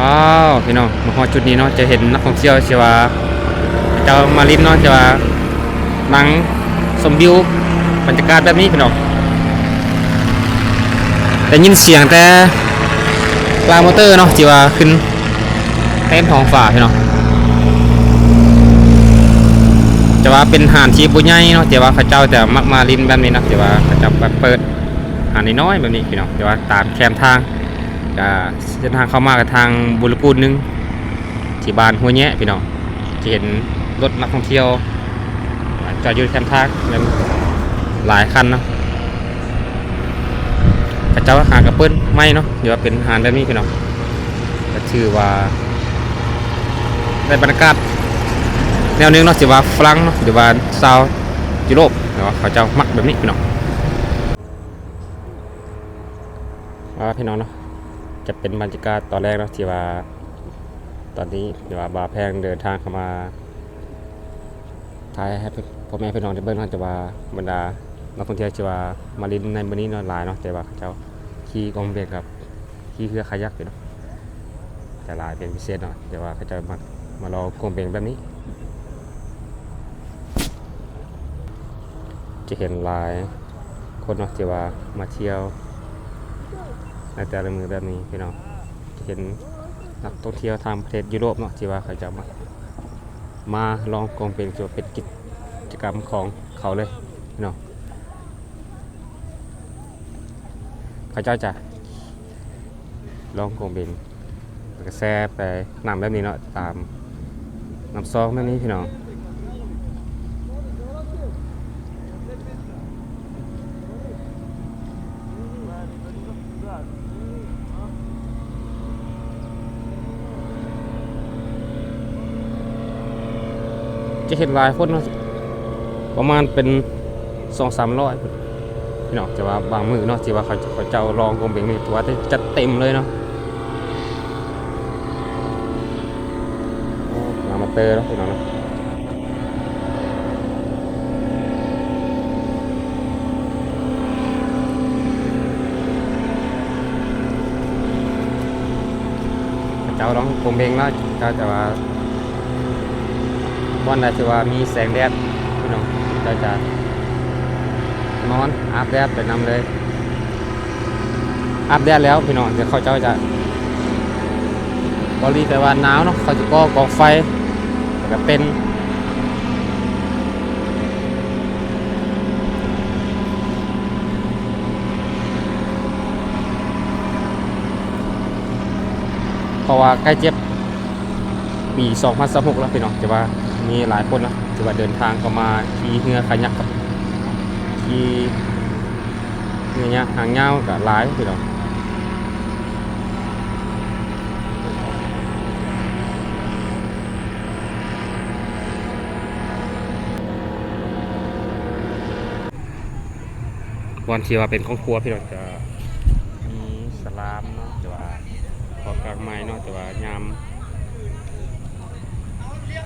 ອ້າວ ພີ່ນ້ອງ ມາຮອດຈຸດນີ້ເນາະ ຈະເຫັນນັກທ່ອງທ່ຽວທີ່ວ່າເຂົາເຈົ້າມາຫຼິ້ນເນາະ ທີ່ວ່ານັ່ງຊົມວິວບັນຍາກາດແບບນີ້ພີ່ນ້ອງ. ໄດ້ຍິນສຽງແຕ່ລາງມໍເຕີເນາະ ທີ່ວ່າຂຶ້ນເຕັມທ້ອງຟ້າພີ່ນ້ອງ. ແຕ່ວ່າເປັນຫາດທີ່ບໍ່ໃຫຍ່ເນາະ ແຕ່ວ່າເຂົາເຈົ້າຈະມັກມາຫຼິ້ນແບບນີ້ເນາະ ທີ່ວ່າເຂົາເຈົ້າມາເປີດຫາດນ້ອຍໆແບບນີ້ພີ່ນ້ອງ ແຕ່ວ່າຕາມແຄມທາງ ກະເສັ້ນທາງເຂົ້າມາກະທາງບົວລະກູດໜຶ່ງ ທີ່ບ້ານຫ້ວຍແຍະພີ່ນ້ອງ. ຈະເຫັນລົດນັກທ່ອງທ່ຽວຈອດຢູ່ແຄມທາງແມ່ນຫຼາຍຄັນເນາະ. ເຂົາເຈົ້າຫາກະເປີດໃໝ່ເນາະ ຫຼືວ່າເປັນຮ້ານແບບນີ້ພີ່ນ້ອງ ກະຖືວ່າໄດ້ບັນຍາກາດແນວໜຶ່ງເນາະ ທີ່ວ່າຝຣັ່ງເນາະ ຫຼືວ່າຊາວຢູໂຣບເນາະ ເຂົາເຈົ້າມັກແບບນີ້ພີ່ນ້ອງ. ອ່າ ພີ່ນ້ອງເນາະ ຈະເປັນບັນຍາກາດຕອນແລກເນາະ ທີ່ວ່າຕອນນີ້ ທີ່ວ່າບ່າວແພງເດີນທາງເຂົ້າມາຖ່າຍໃຫ້ພໍ່ແມ່ພີ່ນ້ອງໄດ້ເບິ່ງເນາະ ທີ່ວ່າບັນດານັກທ່ອງທ່ຽວທີ່ວ່າມາຫຼິ້ນໃນມື້ນີ້ເນາະ ຫຼາຍເນາະ ແຕ່ວ່າເຂົາເຈົ້າຂີ່ກອງເບັງກັບ ຂີ່ເຮືອຄາຍັກຢູ່ເນາະ ຈະຫຼາຍເປັນພິເສດເນາະ ແຕ່ວ່າເຂົາເຈົ້າມັກມາລອງກອງເບັງແບບນີ້. ຈະເຫັນຫຼາຍຄົນເນາະ ທີ່ວ່າມາທ່ຽວໃນແຕ່ລະມື້ແບບນີ້ພີ່ນ້ອງ. ຈະເຫັນນັກທ່ອງທ່ຽວທາງປະເທດຢູໂຣບເນາະ ທີ່ວ່າເຂົາເຈົ້າມາ ມາລອງກອງເບັງ ຖືວ່າເປັນກິດຈະກຳຂອງເຂົາເລີຍເນາະ. ເຂົາເຈົ້າຈະລອງກອງເບັງ ແລ້ວກະແຊ່ໄປນ້ຳແບບນີ້ເນາະ ຕາມນ້ຳຊອງແບບນີ້ພີ່ນ້ອງ. ຈະເຫັນຫຼາຍຄົນເນາະ ປະມານເປັນສອງສາມຮ້ອຍພຸ້ນພີ່ນ້ອງ. ແຕ່ວ່າບາງມື້ເນາະ ທີ່ວ່າເຂົາ ເຂົາເຈົ້າລອງກອງເບັງນີ້ ຖືວ່າຈະຈັດເຕັມເລີຍເນາະ. ໂອ້ ມາມາເຕີເນາະພີ່ນ້ອງເນາະ. ເຂົາເຈົ້າລອງກົມເບັງເນາະ ເຈົ້າຈະວ່າ ບ່ອນໃດທີ່ວ່າມີແສງແດດ ພີ່ນ້ອງ ເຈົ້າຈະນອນອາບແດດໄປນຳເລີຍ. ອາບແດດແລ້ວພີ່ນ້ອງ ດຽວເຂົາເຈົ້າຈະ ເກົາຫຼີແປວ່າໜາວເນາະ ເຂົາຈະກໍ່ກອງໄຟ ແລ້ວກະເຕັ້ນ ເພາະວ່າໃກ້ຈະປີສອງພັນຊາວຫົກແລ້ວພີ່ນ້ອງ ແຕ່ວ່າມີຫຼາຍຄົນເນາະ ທີ່ວ່າເດີນທາງເຂົ້າມາຂີ່ເຮືອຄາຍັກກັບຂີ່ເຮືອຍາກຫາງຍາວກະຫຼາຍພີ່ນ້ອງ. ບ່ອນທີ່ວ່າເປັນຄອບຄົວພີ່ນ້ອງ ຈະມີສະຫຼາມເນາະ ແຕ່ວ່າ ຄວາມກາງໃໝ່ເນາະ ແຕ່ວ່າຍາມ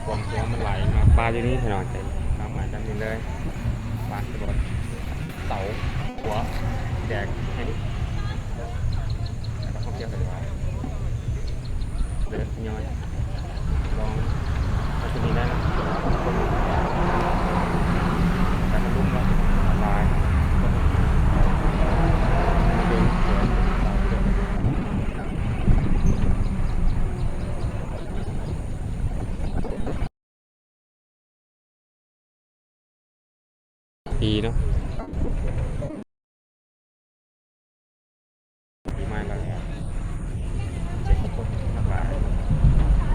ຄວາມຫົວມັນໄຫຼມາປາຢູ່ນີ້ພີ່ນ້ອງ ເປັນກາງໃໝ່ແບບນີ້ເລີຍ ປາສະບອນເສົາຫົວແດງແຮງ ແລ້ວກໍທ່ອງທ່ຽວໄປວ່າເດີນທະຍອຍລອງໄປທີ່ນີ້ໄດ້ນະ ແຕ່ວ່າຄົນການລົງເນາະຫຼາຍ ດີເນາະ ປີໃໝ່ແລ້ວ ເຈັດຄົນຫຼາກຫຼາຍ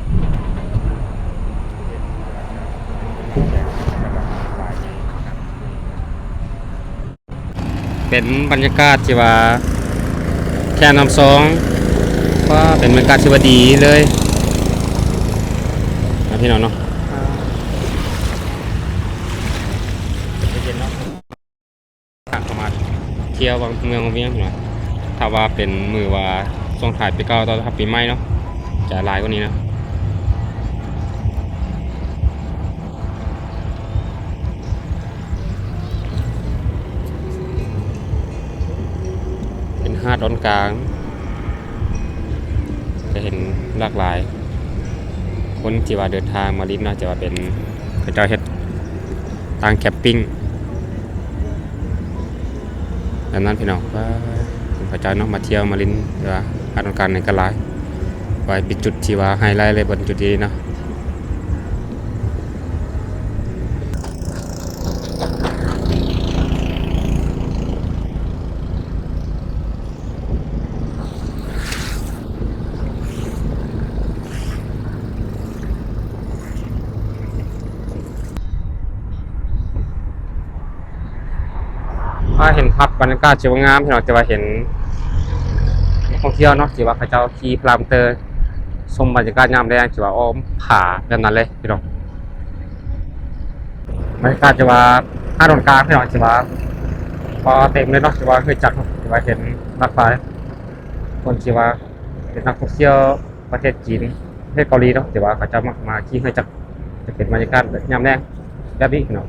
ເປັນບັນຍາກາດທີ່ວ່າແຄມນ້ຳຊອງ ວ່າເປັນບັນຍາກາດທີ່ວ່າດີເລີຍນະພີ່ນ້ອງເນາະ. ເຂົ້າມາທ່ຽວວັງ ເມືອງວັງວຽງເນາະ ຖ້າວ່າເປັນມື້ວ່າສົ່ງທ້າຍປີເກົ່າຕ້ອນຮັບປີໃໝ່ເນາະ ຈະຫຼາຍກວ່ານີ້ເນາະ. ເປັນຫາດຕອນກາງ ຈະ ເຫັນຫຼາກຫຼາຍຄົນທີ່ວ່າເດີນທາງມາຫຼິ້ນເນາະ ຈະວ່າເປັນເຂົາເຈົ້າເຮັດຕັ້ງແຄມປິງແບບນັ້ນພີ່ນ້ອງ. ເຂົາເຈົ້າເນາະ ມາທ່ຽວມາຫຼິ້ນ ຫຼືວ່າຫາດອອນກາງນີ້ກໍຫຼາຍ ວ່າເປັນຈຸດທີ່ວ່າໄຮໄລເລີຍ ເປັນຈຸດທີ່ເນາະ. ອ່າ ເຫັນພາບບັນຍາກາດທີ່ວ່າງາມພີ່ນ້ອງ ທີ່ວ່າເຫັນນັກທ່ອງທ່ຽວເນາະ ທີ່ວ່າເຂົາເຈົ້າຂີ່ພະລາມເຕີ ຊົມບັນຍາກາດຍາມແລງ ທີ່ວ່າອ້ອມຜາແບບນັ້ນເລີຍພີ່ນ້ອງ. ບັນຍາກາດທີ່ວ່າຫາດອອນກາງພີ່ນ້ອງ ທີ່ວ່າພໍເຕັມເລີຍເນາະ ທີ່ວ່າເຮືອຈັກເນາະ ທີ່ວ່າເຫັນຫຼາກຫຼາຍຄົນທີ່ວ່າເປັນນັກທ່ອງທ່ຽວປະເທດຈີນ ປະເທດເກົາຫຼີເນາະ ທີ່ວ່າເຂົາເຈົ້າມັກມາຂີ່ເຮືອຈັກ ຈະເປັນບັນຍາກາດແບບຍາມແລງແບບນີ້ພີ່ນ້ອງ.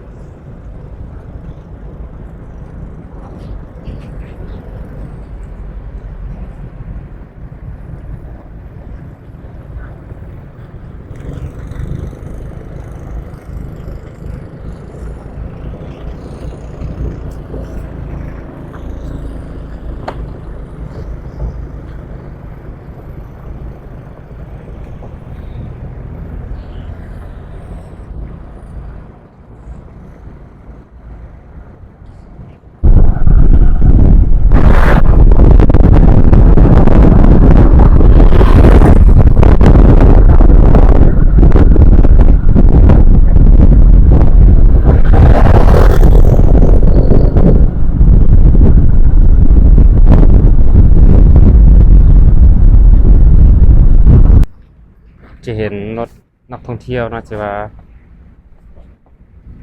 ຈະເຫັນລົດ ນັກທ່ອງທ່ຽວເນາະ ທີ່ວ່າ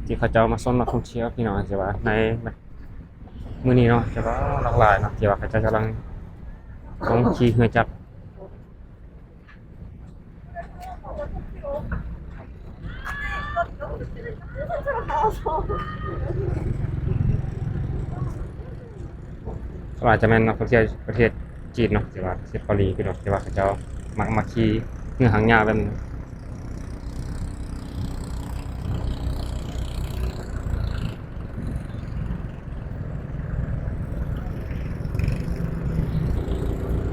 ທີ່ເຂົາເຈົ້າມາຊົມນັກທ່ອງທ່ຽວພີ່ນ້ອງ ທີ່ວ່າໃນມື້ນີ້ເນາະ ທີ່ວ່າຫຼາກຫຼາຍເນາະ ທີ່ວ່າເຂົາເຈົ້າກຳລັງລົງຂີ່ເຮືອຈັກ. ສ່ວນຫຼາຍຈະແມ່ນນັກທ່ອງທ່ຽວປະເທດຈີນເນາະ ທີ່ວ່າປະເທດເກົາຫຼີພີ່ນ້ອງ ທີ່ວ່າເຂົາເຈົ້າມັກ ມັກຂີ່ເຮືອຫາງຍາວແບບນີ້.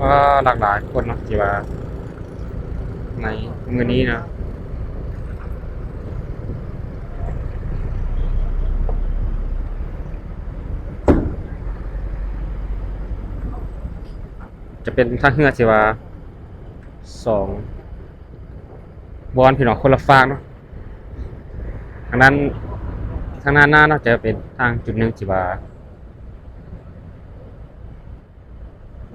ວ້າ ຫຼາກຫຼາຍຄົນເນາະ ທີ່ວ່າໃນມື້ນີ້ເນາະ ຈະເປັນທ່າເຮືອທີ່ວ່າສອງບ່ອນພີ່ນ້ອງ ຄົນລະຟາກເນາະ. ທາງດ້ານ ທາງດ້ານໜ້າເນາະ ຈະເປັນທາງຈຸດໜຶ່ງທີ່ວ່າ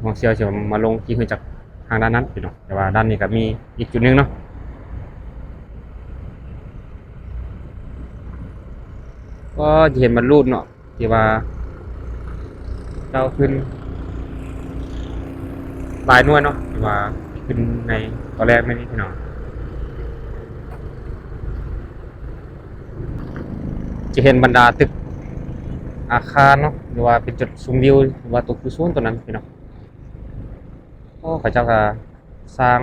ທ່ອງທ່ຽວຈະມາລົງຂີ່ເຮືອຈັກທາງດ້ານນັ້ນພີ່ນ້ອງ ແຕ່ວ່າດ້ານນີ້ກໍມີອີກຈຸດໜຶ່ງເນາະ ກໍຈະເຫັນບັນລຸເນາະ ທີ່ວ່າເຈົ້າຂຶ້ນຫຼາຍໜ່ວຍເນາະ ທີ່ວ່າຂຶ້ນໃນຕອນແລກແມ່ນນີ້ພີ່ນ້ອງ. ຈະເຫັນບັນດາຕຶກອາຄານເນາະ ຫຼືວ່າເປັນຈຸດຊົມວິວ ຫຼືວ່າຕົວຄືສູນຕົວນັ້ນພີ່ນ້ອງ. ໂອ້ ເຂົາເຈົ້າກໍສ້າງ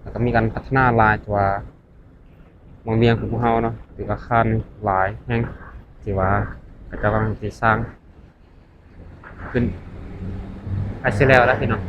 ແລ້ວກໍມີການພັດທະນາຫຼາຍ ແຕ່ວ່າວັງວຽງຂອງພວກເຮົາເນາະ ຕຶກອາຄານຫຼາຍແຫ່ງ ທີ່ວ່າເຂົາເຈົ້າກຳລັງຊິສ້າງ ຂຶ້ນ ອາ ຊິແລ້ວລະພີ່ນ້ອງ.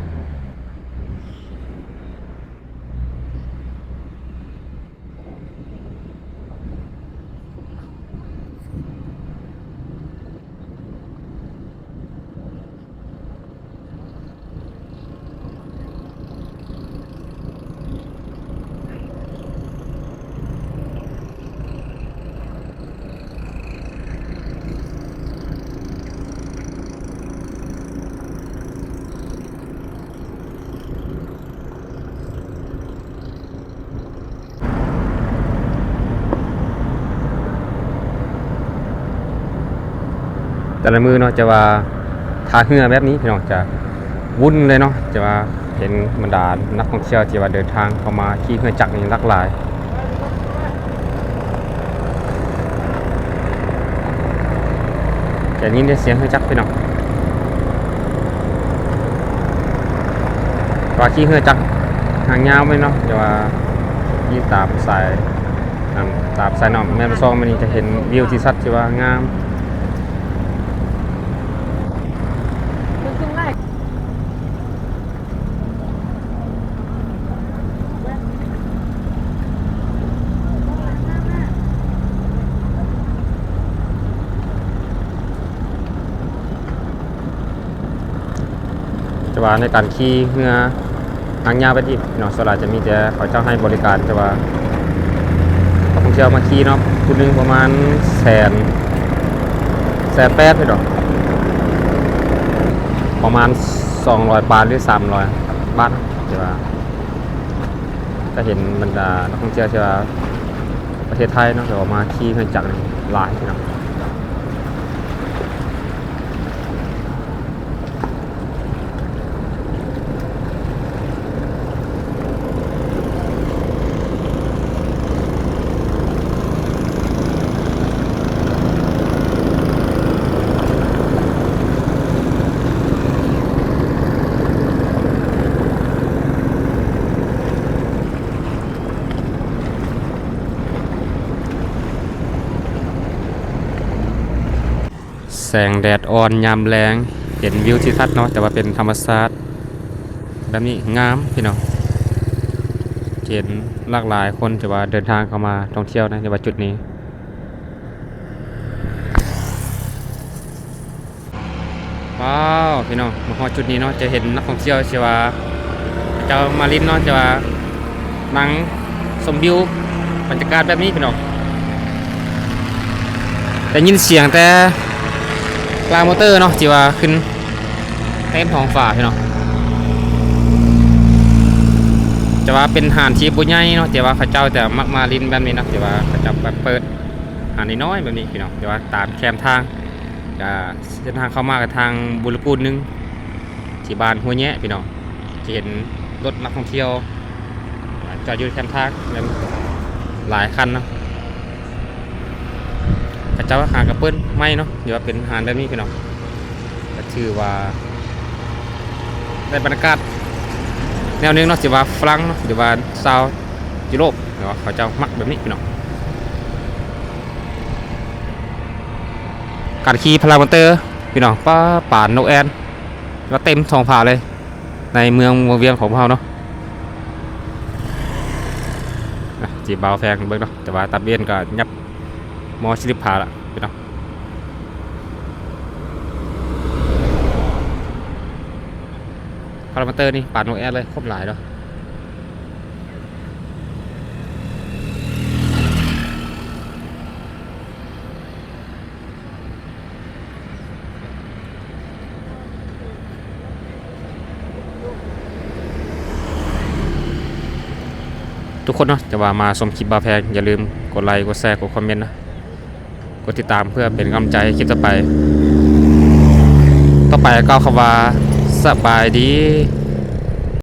ແຕ່ລະມື້ເນາະ ຈະວ່າທ່າເຮືອແບບນີ້ພີ່ນ້ອງ ຈະວຸ່ນເລີຍເນາະ ຈະວ່າເຫັນບັນດານັກທ່ອງທ່ຽວທີ່ວ່າເດີນທາງເຂົ້າມາຂີ່ເຮືອຈັກນີ້ຫຼາກຫຼາຍ ຈະໄດ້ຍິນແຕ່ສຽງເຮືອຈັກພີ່ນ້ອງ ວ່າຂີ່ເຮືອຈັກ ຫາງຍາວໄປເນາະ ແຕ່ວ່າຢູ່ຕາມສາຍ ຕາມສາຍນ້ຳແມ່ນຊອງມານີ້ ຈະເຫັນວິວທິວທັດທີ່ວ່າງາມ. ແຕ່ວ່າໃນການຂີ່ເຮືອຫາງຍາວແບບນີ້ເນາະ ສ່ວນຫຼາຍຈະມີແຕ່ເຂົາເຈົ້າໃຫ້ບໍລິການ ແຕ່ວ່ານັກທ່ອງທ່ຽວມາຂີ່ເນາະ ຜູ້ໜຶ່ງປະມານແສນ ແສນແປດເນາະ ປະມານສອງຮ້ອຍປາຍ ຫຼື ສາມຮ້ອຍບາດເນາະ ແຕ່ວ່າ ກໍເຫັນບັນດານັກທ່ອງທ່ຽວທີ່ວ່າປະເທດໄທເນາະ ທີ່ວ່າມາຂີ່ເຮືອຈັກນີ້ຫຼາຍເນາະ. ແສງແດດອ່ອນຍາມແລງ ເປັນວິວທິວທັດເນາະ ແຕ່ວ່າເປັນທຳມະຊາດແບບນີ້ ງາມພີ່ນ້ອງ. ເຫັນຫຼາກຫຼາຍຄົນທີ່ວ່າເດີນທາງເຂົ້າມາທ່ອງທ່ຽວໃນ ໃນວ່າຈຸດນີ້. ວ້າວ ພີ່ນ້ອງ ມາຮອດຈຸດນີ້ເນາະ ຈະເຫັນນັກທ່ອງທ່ຽວທີ່ວ່າເຂົາເຈົ້າມາຫຼິ້ນເນາະ ທີ່ວ່ານັ່ງຊົມວິວບັນຍາກາດແບບນີ້ພີ່ນ້ອງ. ໄດ້ຍິນສຽງແຕ່ພາຣາມໍເຕີເນາະ ທີ່ວ່າຂຶ້ນເຕັມທ້ອງຟ້າພີ່ນ້ອງ. ແຕ່ວ່າເປັນຫາດທີ່ບໍ່ໃຫຍ່ເນາະ ແຕ່ວ່າເຂົາເຈົ້າຈະມັກມາຫຼິ້ນແບບນີ້ເນາະ ທີ່ວ່າເຂົາເຈົ້າແບບເປີດຫາດນ້ອຍໆແບບນີ້ພີ່ນ້ອງ ແຕ່ວ່າຕາມແຄມທາງ ກະເສັ້ນທາງເຂົ້າມາກະທາງບຸລະກູນໜຶ່ງ ທີ່ບ້ານຫ້ວຍແຍະພີ່ນ້ອງ. ຈະເຫັນລົດນັກທ່ອງທ່ຽວຈອດຢູ່ແຄມທາງແມ່ນຫຼາຍຄັນເນາະ. ເຂົາເຈົ້າຫາກະເປີດໃໝ່ເນາະ ຫຼືວ່າເປັນຮ້ານແບບນີ້ພີ່ນ້ອງ ກະຖືວ່າໄດ້ບັນຍາກາດແນວໜຶ່ງເນາະ ທີ່ວ່າຝຣັ່ງເນາະ ຫຼືວ່າຊາວຢູໂຣບເນາະ ເຂົາເຈົ້າມັກແບບນີ້ພີ່ນ້ອງ. ການຂີ່ພາຣາມໍເຕີພີ່ນ້ອງ ປາ ປານນົກແອ່ນ ວ່າເຕັມທ້ອງຟ້າເລີຍ ໃນເມືອງວັງວຽງຂອງພວກເຮົາເນາະ. ອະ ຈີບບ່າວແພງເບິ່ງເນາະ ແຕ່ວ່າຕັດເວນກໍຫຍັບມໍຊິລິບພາລະພີ່ນ້ອງ. ພາຣາມໍເຕີນີ້ປານນົກແອ່ນເລີຍ ຄົບຫຼາຍເນາະ. ທຸກຄົນເນາະ ທີ່ວ່າມາຊົມຄລິບບ່າວແພງ ຢ່າລືມກົດໄລ ກົດແຊ ກົດຄອມເມັນນະ ກົດຕິດຕາມເພື່ອເປັນກຳລັງໃຈໃຫ້ຄລິບຕໍ່ໄປ. ຕໍ່ໄປກ່າວຄຳວ່າ ສະບາຍດີ.